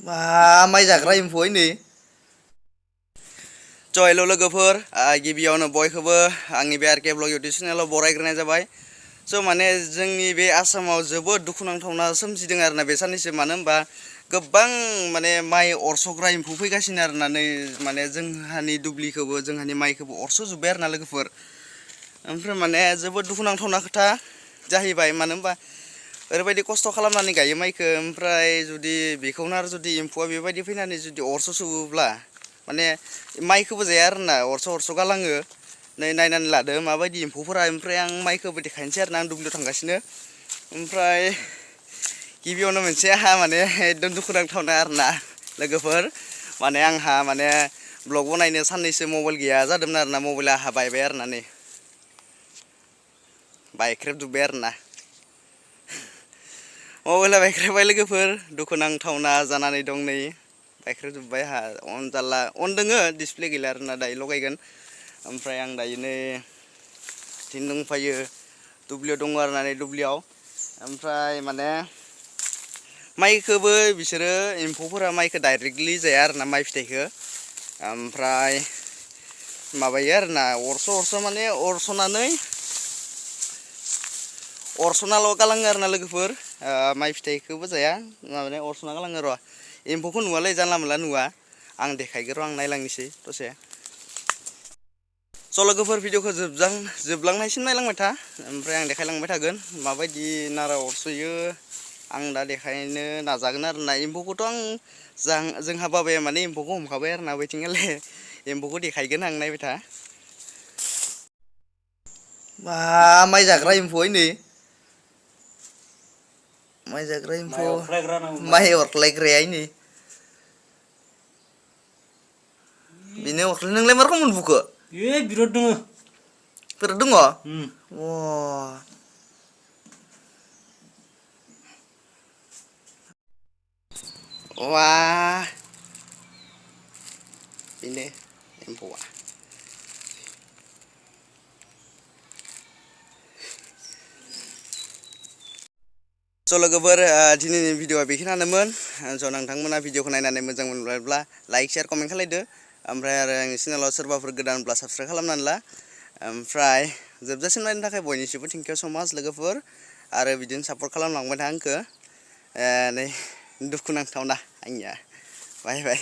मा माइ जाग्रा एम्फौ नै हेल' लोगोफोर गिबियावनो बयखौबो आंनि बे आरके ब्लग इउटुब चेनेलाव बरायग्रोनाय जाबाय। स' माने जोंनि बे आसामाव जोबोद दुखुनांथावना सोमजिदों आरोना बे साननैसो, मानो होनबा गोबां माने माइ अरस'ग्रा एम्फौ फैगासिनो आरोना नै माने जोंहानि दुब्लिखौबो जोंहानि माइखौबो अरस'जोब्बाय आरोना लोगोफोर। ओमफ्राय माने जोबोद दुखुनांथावना खोथा जाहैबाय, मानो होनबा ओरैबायदि खस्थ' खालामनानै गायो माइखौ, ओमफ्राय जुदि बेखौनो आरो जुदि एम्फौआ बेबायदि फैनानै जुदि अरस'जोबोब्ला माने माइखौबो जाया आरोना अरस' गालाङो। नै नायनानै लादो माबायदि एम्फौफोरा। ओमफ्राय आं माइखौबो देखायनोसै आरोना आं दुब्लियाव थांगासिनो। ओमफ्राय गिबियावनो मोनसे आंहा माने एकदम दुखुनांथावना आरोना लोगोफोर, माने आंहा माने ब्लग बनायनो साननैसो मबाइल गैया जादोंमोन आरोना, मबाइला आंहा बायबाय आरोना नै बायख्रेबजोब्बाय आरोना मबाइला बायख्रेबबाय लोगोफोर, दुखुनांथावना जानानै दं नै बायख्रेबजोब्बाय आंहा। अन जारला अन दोङो डिसप्ले गैला आरोना, दायो लगायगोन। ओमफ्राय आं दायो नै दिन दंफायो दुब्लियाव दङ आरोना नै दुब्लियाव। ओमफ्राय माने माइखौबो बिसोरो एम्फौफोरा माइखौ डाइरेक्टलि जाया आरोना माइ फिथाइखौ, ओमफ्राय माबायो आरोना अरस' माने अरस'नाल' गालाङो आरोना लोगोफोर, माइ फिथाइखौबो जाया माने अरस'ना गालाङो र'। एम्फौखौ नुवालै जानला मोनला नुवा, आं देखायगोन र', आं नायलांनोसै दसे। स' लोगोफोर भिडिअखौ जोबलांनायसिम नायलांबाय था, ओमफ्राय आं देखायलांबाय थागोन माबायदि नारा अरस'यो। आं दा देखायनो नाजागोन आरोना। एम्फौखौथ' जोंहा बाबाया माने एम्फौखौ हमखाबाय आरोना बैथिंगाले, एम्फौखौ देखायगोन आं नायबाय था। मा माइ जाग्रा एम्फौ नै माइ जाग्रा एम्फौ, माइ अरख्लायग्राया नै बेनो अरख्लाय। नोंलाय मा रखम मोनबुखो? बिराद दङ। बिराद दङ? वा बेनो एम्फौआ। स' लोगोफोर दिनैनि भिडिअआ बेखिनियानोमोन। स' नोंथांमोना भिडिअखौ नायनानै मोजां मोनबायब्ला लाइक शेयार कमेन्ट खालायदो। ओमफ्राय आरो आंनि चेनेलाव सोरबाफोर गोदानब्ला साबसक्राइब खालामनानै ला। ओमफ्राय जोबजासिम नायनो थाखाय बयनिसिमबो थेंकिउ स' माच लोगोफोर, आरो बिदिनो सापर्ट खालामलांबाय था आंखौ। नै दुखुनांथावना आंनिया। बाय बाय।